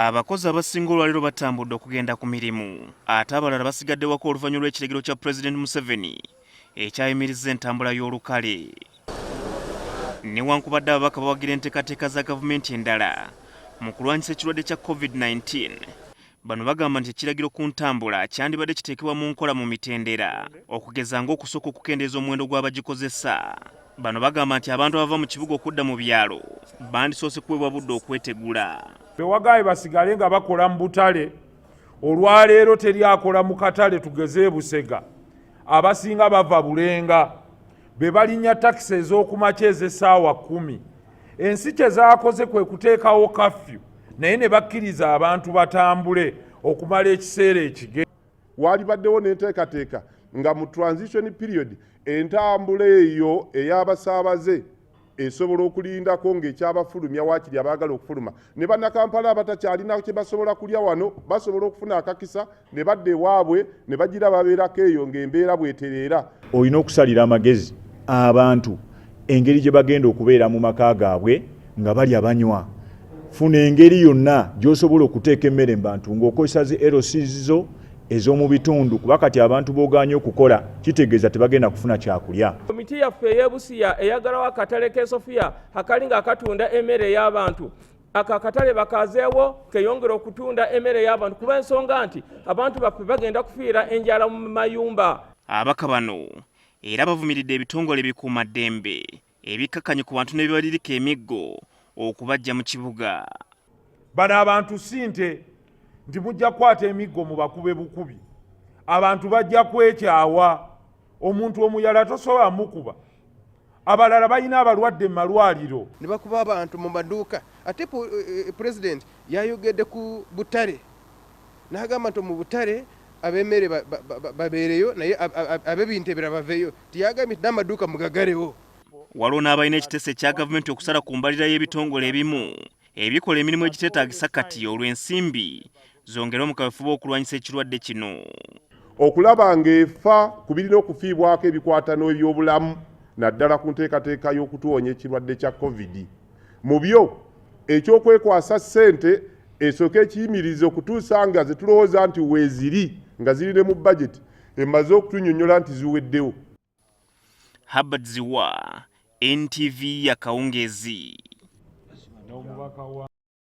Abakozi abasinga olwaleero batambudde okugenda ku mirimu ate abalala basigadde waka oluvannyuma lw'ekiragiro kya Pulezidenti Museveni ekyayimirizza entambula y'olukale. Newankubadde ababaka bawagira enteekateeka za gavumenti endala mu kulwanyisa ekirwadde kya COVID-19, bano bagamba nti ekiragiro ku ntambula kyandibadde kiteekebwa mu nkola mu mitendera okugeza ng'okusooka okukendeeza omuwendo gw'abagikozesa. Bano bagamba nti abantu abava mu kibuga okudda mu byalo bandisoose kuweebwa budde okwetegula. Bewagaye basigale nga bakola mu butale. Olwaleero teri akola mu katale, tugeze e Busega, abasinga bava Bulenga, be balinnya takisi ez'okumakya ez'essaawa 10. Ensi kye zaakoze kwe kuteekawo kafyu, naye ne bakkiriza abantu batambule okumala ekiseera ekige. Waalibaddewo n'enteekateeka nga mu transition period entambula eyo ey'abasaabaze esobola okulindako ng'ekyabafulumya, waakiri abaagala okufuluma ne Bannakampala abatakyalina kye basobola kulya wano basobola okufuna akakisa ne badda ewaabwe ne bagira babeerako eyo ng'embeera bwetereera. Olina okusalira amagezi abantu engeri gye bagenda okubeera mu maka gaabwe nga balya, banywa. Funa engeri yonna gy'osobola okuteeka emmere mu bantu ng'okozesa zi LCs zo ez'omu bitundu, kuba kati abantu b'ogaanye okukola kitegeeza tebagenda kufuna kyakulya. Komiti yaffe ey'eBusiya eyagalawo akatale k'e Sofiya akali nga akatunda emmere ey'abantu. Ako akatale bakazeewo keyongera okutunda emmere y'abantu, kuba ensonga nti abantu baffe bagenda kufiira enjala mu mayumba. Ababaka bano era bavumiridde ebitongole ebikuumaddembe ebikkakkanye ku bantu ne bibalirika emiggo okubajja mu kibuga. Bano abantu si nte nti mujja kukwata emiggo mubakube bukubi. Abantu bajja kwekyawa. Omuntu omuyala tosobola mukuba. Abalala balina abalwadde mu malwaliro. Ne bakuba abantu mu maduuka. Ate pulezidenti yayogedde ku butale n'agamba nti mu butale ab'emmere babeereyo, naye ab'ebintu ebirala baveeyo. Tiyagambye nti n'amaduuka mugagarewo. Waliwo n'abalina ekiteeso ekya gavumenti okusala ku mbalira y'ebitongole ebimu ebikola emirimu egiteetaagisa kati, olw'ensimbi zongere mu kaweefube okulwanyisa ekirwadde kino. Okulaba ng'efa ku birina okufiibwako ebikwata n'ebyobulamu, naddala ku nteekateeka y'okutuwonya ekirwadde kya COVID, mu byo ekyokwekwasa ssente esooka ekiyimiriza okutuusa nga ze tulowooza nti weeziri nga ziri ne mu bajeti emaze okutunyonnyola nti ziweddewo. Herbert Ziwa, NTV ya Kawungeezi. N'omubaka wa